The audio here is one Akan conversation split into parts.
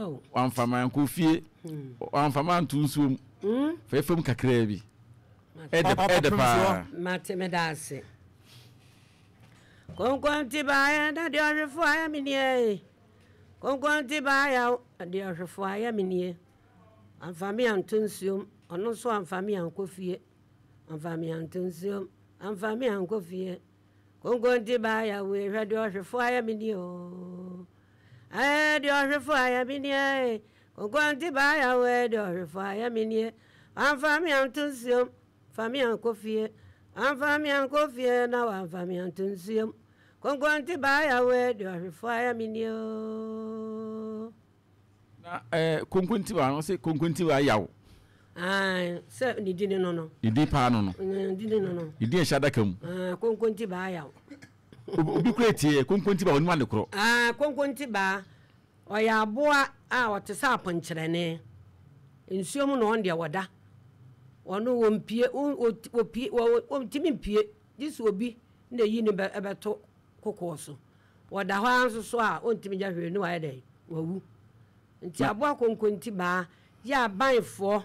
Oh. Wamfa me ankɔ fie. Wamfa me anto nsuo mu. Fa fam kakraa bi. Ɛdɛ ɛdɛ paa. Mate meda ase. Konkonti baayɛ na deɛ ɔhwefo ayɛ me nie. Konkonti baayɛ na deɛ ɔhwefo ayɛ me nie. Amfa me anto nsuom, ɔno nso amfa me ankɔ fie. Amfa me anto nsuom, amfa me ankɔ fie. Konkonti baayɛ wei hwɛ deɛ ɔhwefo ayɛ me nie oo. Ɛɛ deɛ ɔhwefo ayɛ me nie. Konkonti baayɛ wei deɛ ɔhwefo ayɛ me nie. Wamfa me anto nsuom, fa me ankɔ fie. Wamfa me ankɔ fie na wamfa me anto nsuom. Konkonti baayɛ wei deɛ ɔhwefo ayɛ me nie oo. Na ɛɛ konkonti baa no sɛ konkonti baa yaw. Ae sɛ ne din no no. Ne din paa no no. Ne din no no. Ne din ɛhyɛ adaka mu. Ae konkonti baa yaw. Obi kura etie konkonti baa onim ade korɔ. Ae konkonti baa ɔyɛ aboa a ɔte sɛ aponkyerɛne. Nsuo mu na ɔno deɛ wɔda. Ɔno wɔmpie wɔpie wɔntumi mpie gye sɛ obi na eyi ne bɛto kokoɔ so. Wɔda hɔ ara nso so a, ɔntumi nyɛ hwee ne wayɛ dɛn? Wawu. Nti aboa konkontibaa yɛ abanfoɔ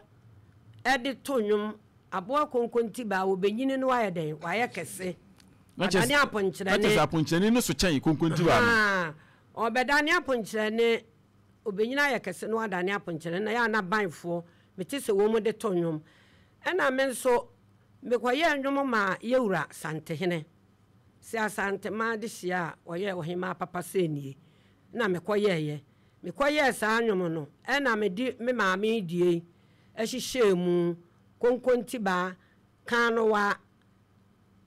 de to nnwom. Aboa konkontibaa, wɔbɛnyini no wayɛ dɛn? Wayɛ kɛse. Wadane aponkyerɛne. Na kyerɛ sɛ aponkyerɛne no so kyɛn konkontibaa no. Haa, ɔbɛdane aponkyerɛne, ɔbɛnyini ayɛ kɛse na wadane aponkyerɛne. Na yɛ a na abanfoɔ, mete sɛ wɔn de to nnwom. Ɛna me nso, mekɔyɛɛ nnwom maa yɛwura Santehene. Sɛ Asanteman adehyeɛ a ɔyɛ ɔhemaa papa sɛ nie na mekɔ yɛɛyɛ. Mekɔ yɛɛ saa nnwom no ɛna mede me maame deɛ yi hyehyɛɛ mu, Konkontibaa, Kaanowa,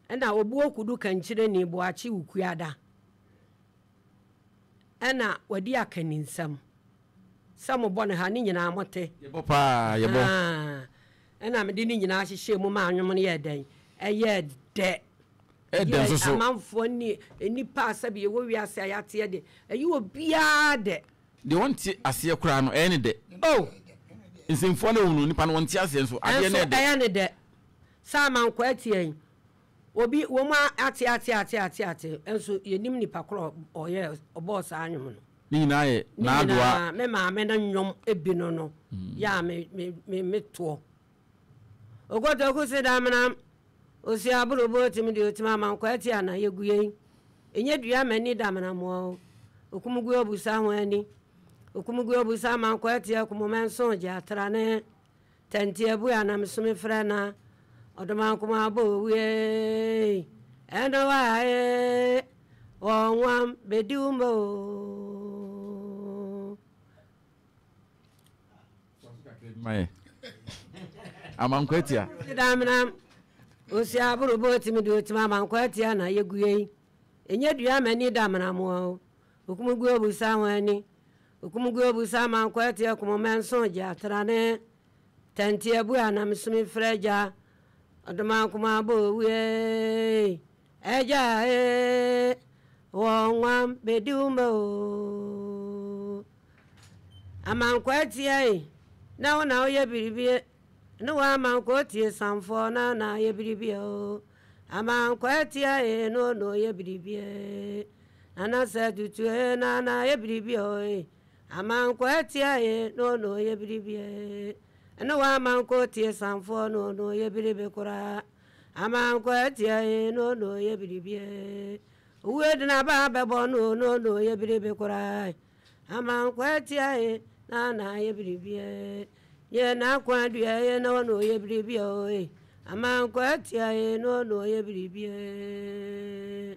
ɛna Obuo Kudu Kankyireni Boakye Wukuada ɛna Wadi Akaninsɛm. Sɛ mobɔ no ha ne nyinaa mote. Yɛbɔ paa, yɛbɔ. Haa, ɛna mede ne nyinaa hyehyɛɛ mu maa nnwom no yɛɛ dɛn? Ɛyɛɛ dɛ. Ɛdɛ nso so. Amanfoɔ ne nnipa a sɛbi yɛwɔ wiase a yɛateɛ de, ɛyɛ obiara dɛ. Deɛ ɔnte aseɛ koraa no, ɛyɛ ne dɛ. Oh! Nsɛmfua no a ɛwɔ mu no, nipa no ɔnte aseɛ nso, adeɛ no yɛ dɛ. Nso ɛyɛ ne dɛ. Sɛ amankwaa atie yi, obi, wɔn ate ate ate ate ate, nso yɛnnim nipa korɔ a ɔyɛɛ, ɔbɔɔ saa nnwom no. Ne nyinaa yɛ n'adoa. Ne nyinaa, me maame no nnwom bi no no, yɛ a me, me, me, metoɔ. Okotoku se damena. Osi aborobo otim de otim amankwa ati ana yegu yɛn Enye dua m'ani damena moa o Okum gu obusa ho ani Okum gu obusa amankwa ati akumu mɛnso gye atra ne Tɛnti abu ana mesu me frɛ na Ɔdomankoma abɔ owu ee Ɛno wa ee Wɔnwam bedi wo mma o. Amankwa atia. Damena osi aboro bo otimi de otimi amankwa atia na yegu yei. Enye dua mani damena moa o. Okumu gu obusa ho ani. Okumu gu obusa amankwa atia kumu mɛnso gye atrane. Tɛnti abu anam sumi frɛ gya. Ɔdomankoma abɔ owu ee. Agya ee. Wɔnwam bedi wo mma o. Amankwaa tia ei, na wo na woyɛ biribi e, Ne wo amankwaa otie samfoɔ na na ayɛ biribi o. Amankwaa tia e, no na ɔyɛ biribi e. Nana sɛ tutu e, na na ayɛ biribi o e. Amankwaa tia e, no na ɔyɛ biribi e. Ne wo amankwaa otie samfoɔ no na ɔyɛ biribi koraa. Amankwaa tia e, no na ɔyɛ biribi e. Owuo dena ba bɛbɔ no no na ɔyɛ biribi koraa. Amankwa atia e na na ayɛ biribi e Yɛ n'akwan dua e na ɔno ɔyɛ biribi o e Amankwa atia e na ɔno ɔyɛ biribi e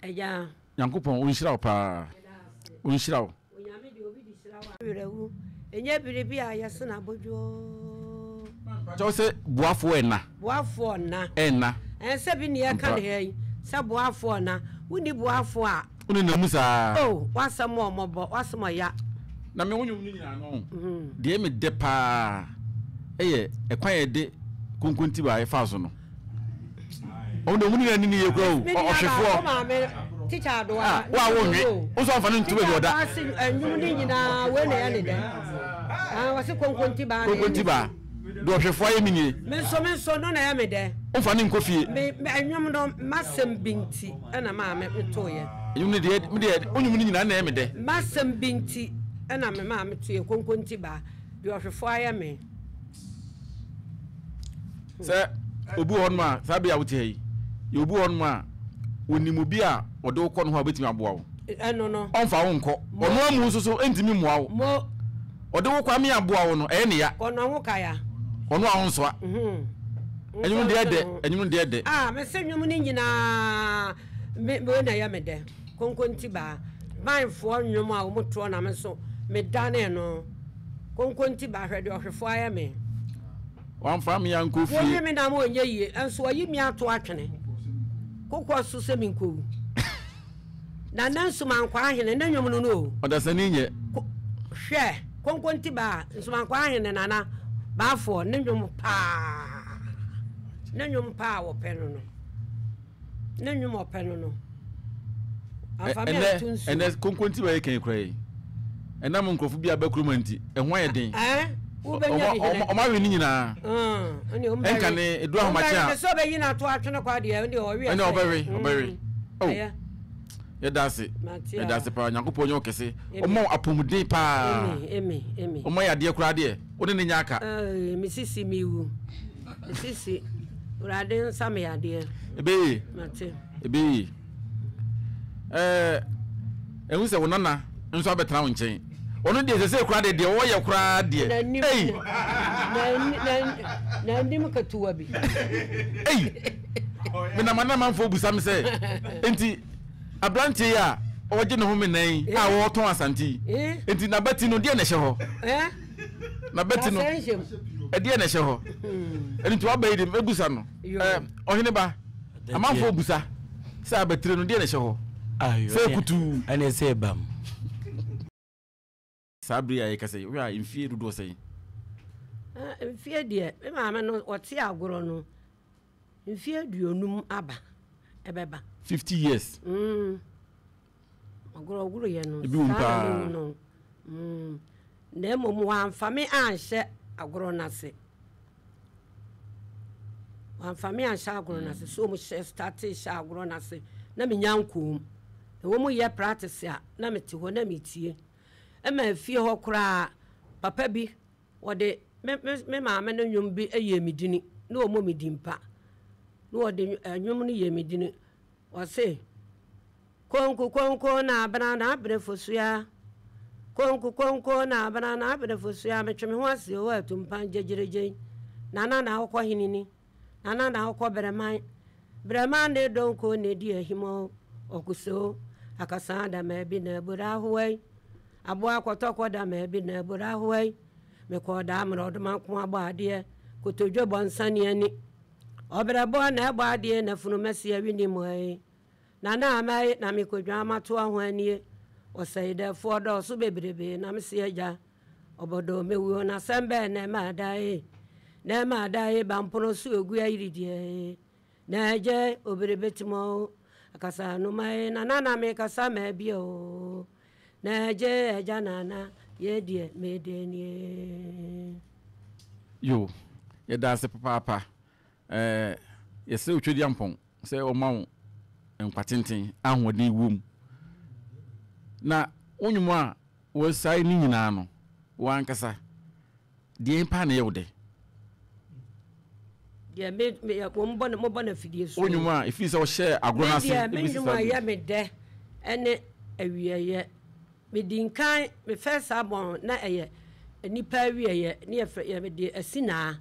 Agya. Nyankopɔn ɔnhyira wo paa. Ɔnhyira wo. Onyame deɛ obi de hyira wo a werɛ wu ɛnyɛ biribi a yɛsene abodwoo. Kyɛw sɛ boafoɔ ɛna. Boafoɔ nna. Ɛnna. Ɛn sɛ bi ne yɛka ne ha yi sɛ boafoɔ nna. Wonni boafoɔ a. Wo nenam mu saa. Oh w'asɛm ɔmɔbɔ w'asɛm ɔya. Na me wo nwom no nyinaa no deɛ ɛyɛ me dɛ paa ɛyɛ ɛkwan a yɛde konkonti baa yɛfaa so no. Ɔmo de ɔmo nyinaa ni ne yie koraa o ɔhwefoɔ. Ah wo a wo nwe wo nso amfa no nto baabi ɔda. Nwom no nyinaa wei na ɛyɛ ne dɛ. Ah wɔse konkonti baa na ɛyɛ ne dɛ. Konkonti baa. Deɛ ɔhwɛfoɔ ayɛ me nie. Me nso me nso no na ɛyɛ me dɛ. Womfa no nkɔ fie. Me me ɛnwom no m'asɛm bi nti ɛna maa me metoeɛ. Nnwom no deɛ, me deɛ, wo nnwom no nyinaa na ɛyɛ me dɛ. M'asɛm bi nti na me maame to yɛ konkonti baa, deɛ ɔhwefoɔ ayɛ me. Sɛ obi wɔ hɔnom a, saa bere a wote ha yi, yɛ obi wɔ hɔnom a, onim obi a ɔde wo kɔ no hɔ a obetumi aboa wo. Ɛno no. Ɔmfa wo nkɔ. Ɔno amu nso so ntumi mmoa wo. Mo. Ɔde wo kɔ ame aboa wo no, ɛyɛ ne ya. Ɔno ho kaya. Ɔno a ɔnsoa. Ɛnwom deɛ dɛ, ɛnwom deɛ dɛ. Ah, mese nwom no nyinaa, me, wei na ɛyɛ me dɛ. Konkonti baa. Banfoɔ nnwom a wɔn toɔ na me nso me danee no. Konkonti baa, hwɛ deɛ ɔhwefoɔ ayɛ me. Wamfa me ankɔ fie. Wɔwe me nam ɔnyɛ yie, nso ɔyi me ato atwene. Kokɔ so sɛ menkɔwu. Nana Nsumankwaa Ahene ne nnwom no no o. Ɔdasani nyɛ. Ko, hwɛ, Konkonti baa, Nsumankwaa Ahene Nana Baafoɔ ne nnwom paa. Ne nnwom paa a wɔpɛ no no. Ne nnwom ɔpɛ no no. Amfa me anto nsuo. Ɛnɛ konkonti bɛyɛ kan kura yi. Ɛnam nkurɔfo bi a bɛ kurom nti, ɛho ayɛ den. Wobɛnya bi hene. Ɔmo awe ne nyinaa. Ɛnka ne edu ahomakye a. Sɛ ɔbɛyi no ato atwene kwa deɛ ɛnde ɔwe ɛnde ɔbɛwe ɔbɛwe. Oh yɛda ase yɛda ase paa Nyankopɔn nyɛ wo kɛse ɔma wo apɔmuden paa ɔma yɛ adeɛ koraa deɛ wo ne ne nyɛ aka. Me sisi me wu me sisi wurade nsa me yadeɛ. Ɛbɛyie mate. Ɛbɛyie ɛɛ ɛhu sɛ wo nana nso abɛtena wo nkyɛn ɔno deɛ sɛsɛ koraa deɛ deɛ ɔyɛ koraa deɛ ei n'anim ketewa bi ei menam anamanfoɔ busa me sɛ nti aberanteɛ yi a ɔgye ne ho me nan yi a ɔretɔn asante yi nti n'abati no deɛ na ɛhyɛ hɔ n'abati no ɛdeɛ na ɛhyɛ hɔ ɛno nti waba yi de mɛbusa no ɔhene ba Amanfoɔ bisa sɛ abatire no deɛ na ɛhyɛ hɔ? Sɛ kutuu. Ɛne sɛ ɛbam. Saa bere a yɛkasa yi, wohwɛ a mfie dodoɔ sɛn? Mfie deɛ, me maame no ɔte agorɔ no, mfie 50 aba, ɛbɛba. 50 years. Agorɔgoroyɛ no, Ebi wom saa na paa. mehu no. Na mmom wɔamfa me anhyɛ agorɔ no ase. Wɔamfa me anhyɛ agorɔ no ase. So wɔn hyɛ startee hyɛ agorɔ no ase na menya nkɔɔ mu. Na wɔn yɛ practice a na mete hɔ na metie. Ɛma efie hɔ koraa papa bi wɔde me me me maame no nnwom bi yɛɛ me dini na wɔmmɔ me din pa. Na wɔde nnwom no yɛɛ me dini. Wɔse, Konku konko na abena na abene fosua Konku konko na abena na abene fosua Metwe me ho ase o atumpan gyegyeregyen Nana na wokɔ hene ni Nana na wokɔ Brɛman Brɛman ne donko na edi ahim o Ɔkuso akasaa da maabi na abura ahoa yi Aboa kɔtɔkɔ da maabi na abura ahoa yi Mekɔɔ daa mmerɛ ɔdoma nko abɔ adeɛ Kotodwe bɔ nsane ani Ɔbrɛbɔ na ɛbɔ adeɛ na funu mɛsi awi ne mu ei Nana ama ei na mekɔdwa matoa ho anie Ɔsɛe dɛfoɔ dɔɔso bebrebe na mese agya Ɔbɔdɔɔ mɛwuo na asɛm bɛn na ɛma ada ei Na ɛma ada ei Bampono so ɔgu ayiri deɛ ei Na agya ei obere bɛtim o Akasa anoma ei Nana na mekasa ma abie o Na agya ei agya nana yei deɛ mede nie. Yo, yɛda ase papaapa. Ɛɛ, yɛsrɛ Otwedeampɔn sɛ ɔma wo nkwa tenten a ahoɔden wom. Na wo nnwom a wɔsae ne nyinaa no, wo ankasa, deɛn paa na ɛyɛ wo dɛ? Deɛ me me wɔn bɔ mo bɔ na fidie so. Wo nnwom a ɛfiri sɛ wɔhyɛɛ agorɔ no ase Me deɛ me ɛbɛsi nnwom saa a bere ɛyɛ me dɛ ɛne awieeɛ. Medi nkan me first album na ɛyɛ nnipa awieeɛ ne yɛfrɛ yɛde asinaa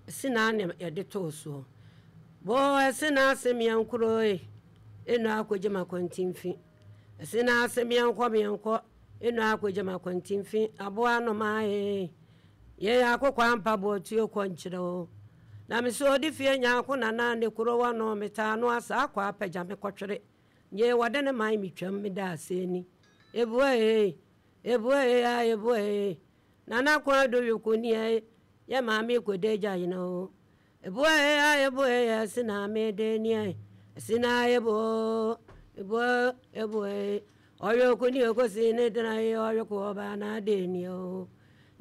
asinaa na yɛde too soɔ. Boo asinaa se meɛnkoro e eno akɔgye m'akwantimfi asinaa se meɛnkɔ meɛnkɔ eno akɔgye m'akwantimfi aboa anomaa e yɛn akokɔ ampa boɔ tuo kɔ nkyerɛ o na me sɛ ɔde fie nyaako nana ne kurowa no metaa no asa akɔ apagya me kɔtwere Nye wɔde ne man metwam meda ase ni Ebua ee, ebua ee aa ebua ee Nana Kwan do yoko ni ee Yɛ maame kode gya yena oo Ebua ee aa ebua ee Ɛse na mede ni ee Ɛse na ebo oo Ebua ebua ee Ɔyoko ni okosi ne dena ee Ɔyoko ɔba na ade ni oo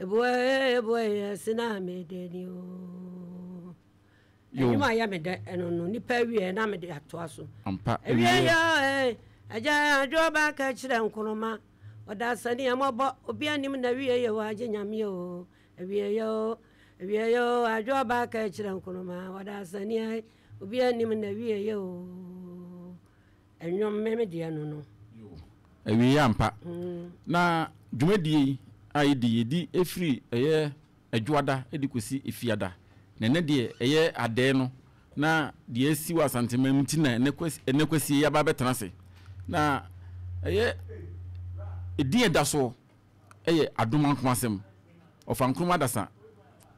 Ebua ee ebua ee Ɛse na mede ni oo. Nnwom a ɛyɛ me dɛ ɛno no, nipa awieɛ na mede atoa so. Ampa, awieɛ. Awieɛ agya adwo ba ka kyerɛ nkoroma, ɔdasani ɛmɔbɔ, obi anim na awieɛ o, agye nyame o, awieɛ o, awieɛ o, adwo ba ka kyerɛ nkoroma, ɔdasani obi anim na awieɛ o. Nnwom me me deɛ no no. Awieɛ ampa. Na dwumadie yi a yɛdi, yɛdi ɛfiri ɛyɛ Ɛdwoada de kɔsi Efiada. Na ɛnnɛ deɛ ɛyɛ adɛɛ no, na deɛ asi wɔ Asanteman mu nti na ɛnnɛ Kwasi, ɛnnɛ Kwasie yɛaba abɛtena ase. Na ɛyɛ edin a ɛda soɔ yɛ Adom Ankomasɛm. Ɔfa Nkrumah Adasa,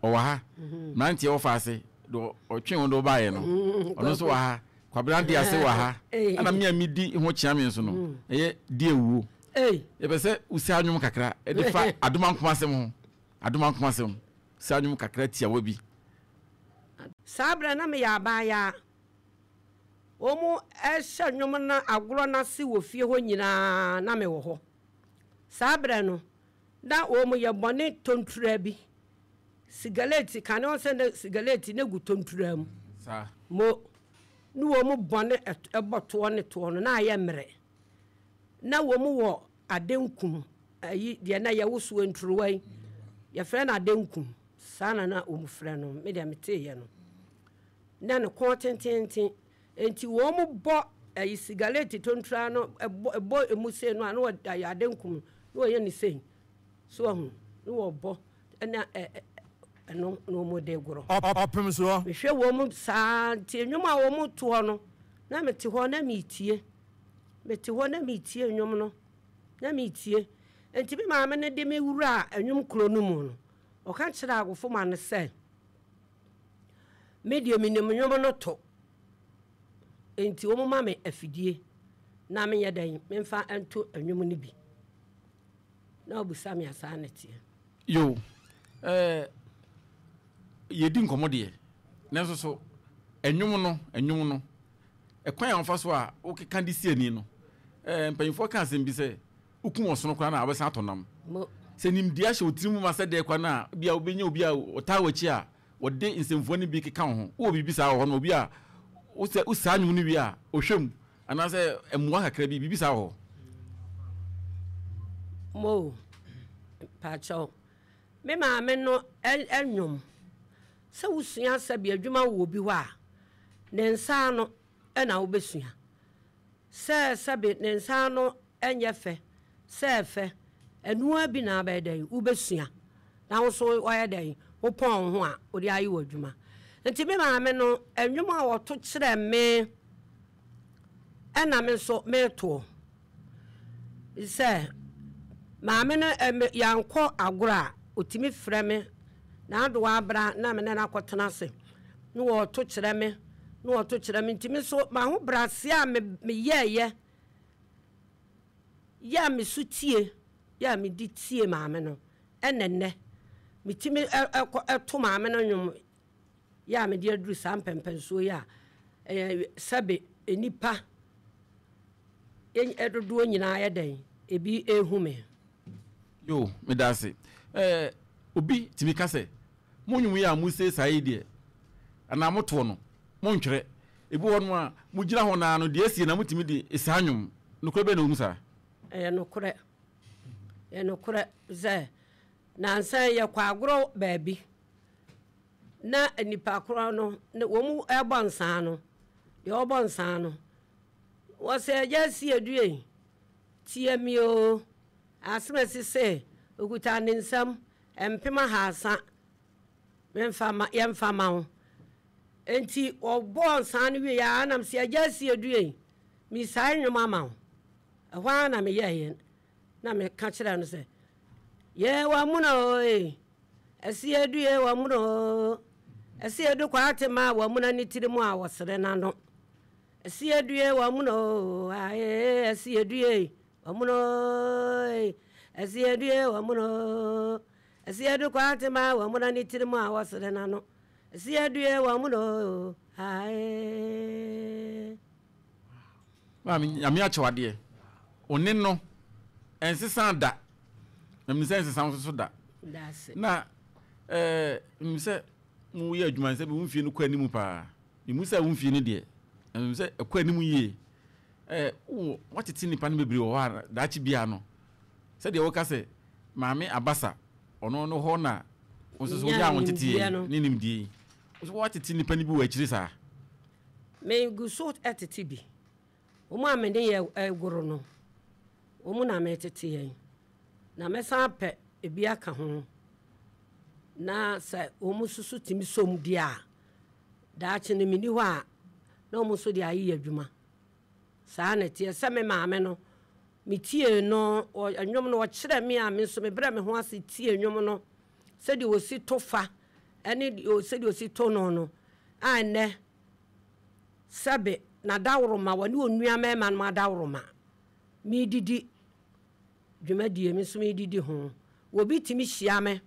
ɔwɔ ha. Mmeranteɛ wɔfa ase, deɛ ɔtwe wɔn de wɔbaeɛ no, ɔno nso wɔ ha. Kwabena Adease wɔ ha. Ɛna me a medi ho kyea me nso no, ɛyɛ Di Awuo. Yɛpɛ sɛ wosi anwom kakra de fa Adom Ankomasɛm ho. Adom ankomasɛm, saa nnwom kakra tiawa bi. Saa berɛ na meyɛ abaayaa. Wɔrehyɛ nnwom no agorɔ no ase wɔ fie hɔ nyinaa na mewɔ hɔ. Saa berɛ no, na wɔyɛ bɔne tonturaa bi. Sigaleti, kane wɔn sɛ na sigaleti na gu tonturaa mu. Saa. Mo, ne wɔn bɔne bɔ toɔ ne toɔ no, na ayɛ mmerɛ. Na wɔwɔ adenkum, ayi deɛ na yɛwosoɔ nturuwa yi, yɛfrɛ no adenkum, saa na na wɔfrɛ no, me deɛ meteeɛ no. Na ne kɔn tententen, enti wɔbɔ ayi sigaleti tontura no, ɛbɔ ɛbɔ emu sei no a, na wɔde ayɛ adenkum, na wɔyɛ no sei, so wahu, na wɔbɔ, ɛna ɛ ɛ ɛno na wɔde gorɔ. Ɔpem soɔ. Mehwɛ wɔn saa, nti nnwom a wɔtoɔ no, na mete hɔ na meretie. Mete hɔ na meretie nnwom no, na meretie. Enti me maame no de me wuraa nnwom kuro no mu no, ɔka kyerɛɛ agofomma no sɛ, Me deɛ menim nnwom no to, enti wɔmma me afidie na menyɛ dɛn memfa nto nnwom no bi. Na ɔbisa me a saa na ɛteɛ. Yo, eh, yɛdi nkɔmmɔ deɛ, nanso so nnwom no, nnwom no, Ɛkwan a wɔfa so a wokeka de si ani no, mpanyimfoɔ ka asɛm bi sɛ, wokum ɔsono koraa no a, wobɛsan atɔ nam. Sɛ nimdeɛ ahyɛ wo tirim ma sɛ dɛn koraa no a, ebia wobɛnya obi a ɔtaa w'akyi a ɔde nsɛmfua no bi keka wo ho. Wowɔ biribi saa wɔ hɔ no, obi a wosɛ wosaa nnwom no wie a, ɔhwɛ mu, anaasɛ mmoa kakra bi, biribi saa wɔ hɔ? Mo, mpakyɛw, me maame no nnwom, sɛ wosua sɛbi adwuma wɔ obi hɔ a, Ne nsa ano na wobɛsua. Sɛ sɛbe ne nsa ano nyɛ fɛ, sɛ ɛfɛ, ɛno ara bi na wobɛyɛ dɛn? Wobɛsua. Na wo nso woayɛ dɛn? Wopɔn wo ho a, wode ayɛ w'adwuma. Nti me maame no, nnwom a ɔto kyerɛɛ me ɛna me nso metoɔ. Sɛ maame no ɛ yɛankɔ agorɔ a, ɔtumi frɛ me, N'adowa abra na me ne no akɔtena ase. Na wɔreto kyerɛ me, na wɔreto kyerɛ me. Nti me nso m'ahobrɛaseɛ a me meyɛeɛ, yɛ a me so tie, yɛ a mede tie maame no, ɛna nnɛ metumi ɛ ɛkɔ ɛto maame no nnwom yɛ a mede aduru saa mpɛnpɛnsoɔ yi a ɛyɛ sɛbe nnipa dodoɔ nyinaa yɛ dɛn, ebi rehu me. Yoo, meda ase. Ɛɛ, obi tumi ka sɛ, Mo nnwom yi a mose saa yi deɛ, anaa motoɔ no, montwerɛ. Ebi wɔ hɔnom a, mogyina hɔ no ara no, deɛ asie no a, motumi de saa nnwom. Nokorɛ bɛn na ɛwɔ mu saa? Ɛyɛ nokorɛ. Ɛyɛ nokorɛ sɛ, nnansa yi yɛkɔɔ agorɔ baabi, na nnipa korɔ no, wɔn rebɔ nsaa no, deɛ ɔrebɔ nsaa no, wɔsɛ Agya Asiedu ei, tie me oo, Asɛm se okuta ne nsam 300, memfa ma, yɛmfa ma wo. Enti wɔbɔɔ nsaa no wieeɛ ara na mese, Agya Asiedu ei, meresae nnwom ama wo. Ɛhɔ ara na meyɛeɛ, na meka kyerɛɛ no sɛ, Yee wamuna oo ei, Asiedu yee wamuna oo, Asiedu Kwatema wamuna ne tiri mu a wɔsere n'ano. Asiedu yee wamuna oo, ae, Asiedu ei, Wamono ee, Asiedu ee wamono, Asiedu Kwantema wamono ne tirim a wɔsere n'ano, Asiedu ee wamono ae. Maame, Nyame akyɛ wo adeɛ. Wo ne no ɛnsesa da. Na menim sɛ ɛnsesa wo nso so da. Na eh, menim sɛ. Woyɛ adwuma sɛ wo mfie no kɔ anim paa. Memu sɛ wo mfie no deɛ, na menim sɛ ɛkɔ anim yie. Ɛɛ, wo woatete nnipa no bebree wɔ hɔ a daakye biara no, sɛdeɛ woka sɛ Maame Abasa, ɔno no hɔ na wo nso so wonyaa wo nteteɛ yi ne nimdeɛ yi. Wo nso woatete nnipa no bi wɔ akyire saa? Megu so tete bi. Wɔn a me ne yɛ goro no, wɔn na metete yɛn. Na mɛsan apɛ ebi aka ho. Na sɛ wɔn nso so tumi sɔ mu deɛ a, daakye no menni hɔ a, na wɔn nso de ayeyɛ adwuma. Saa na ɛteɛ. Sɛ me maame no, metiee no, nnwom no, ɔkyerɛɛ me a, me nso mebrɛɛ me ho ase tiee nnwom no, sɛdeɛ ɔsi to fa ne sɛdeɛ ɔsi to no no, a ɛnnɛ, sɛbe n'adaworoma, wɔne onua mmarima nom adaworoma, meredidi dwumadie, me nso meredidi ho. Obi tumi hyia me,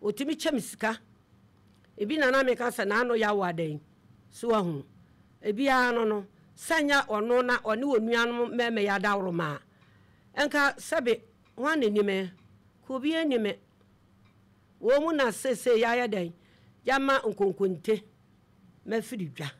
ɔtumi kyɛ me sika. Ebi na na meka sɛ n'ano yaw adɛn? So wahu? Ebiara no no, sɛ nyɛ ɔno na ɔne onuanom mmarima yi adaworoma a, nka sɛbe hwan na ɛni me? Nka obiara nni me. Wɔn mu na seesei yɛayɛ dɛn? Yɛama nkonkonte mafiri dwa.